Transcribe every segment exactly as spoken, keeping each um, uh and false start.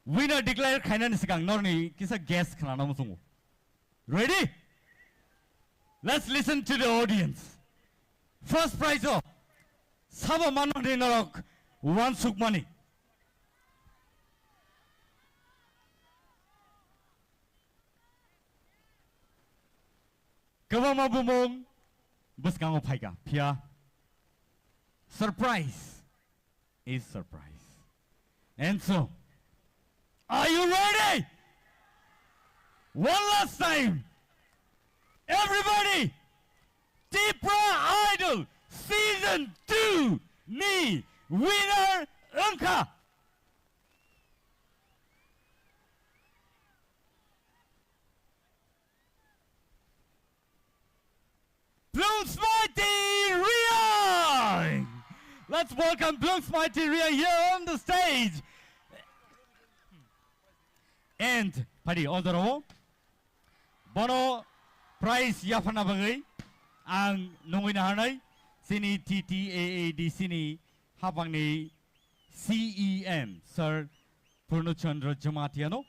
winner declare khainani swkang norni kisa guess khnana muchungo. Ready? Let's listen to the audience. First prize o sabo manmani norok uansukmani. Kwbangma bumung bwskango phaikha, phiya surprise is surprise. And so, are you ready? One last time, everybody, Tipra Idol Season two ni winner wngkha Blung Smaiti Riang! Let's welcome Blung Smaiti Riang here on the stage. And, phaidi, o jorao bono prize yapharna bagwi ang nungwi naharnai chini T T A A D C ni hapangni C E M, Sir Purno Chandra Jamatia no.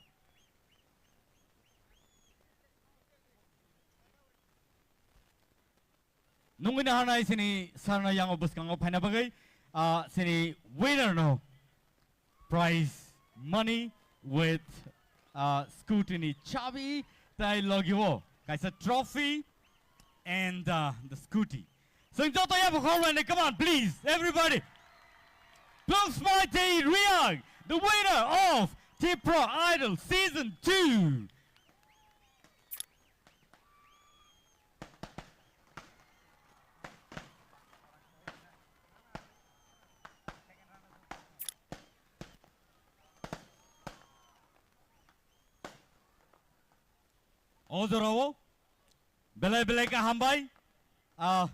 Nungwi naharnai chini sarno yango bwskango phaina bagwi, ah, chini winner no prize money with, ah, scooty ni chabi tai logi o kaisa trophy and, ah, the scooty. Chwng joto yabo khoroknai, come on, please, everybody. Blung Smaiti Riang, the winner of Tipra Idol Season two. O jorao belai belai khe hambai. Ah,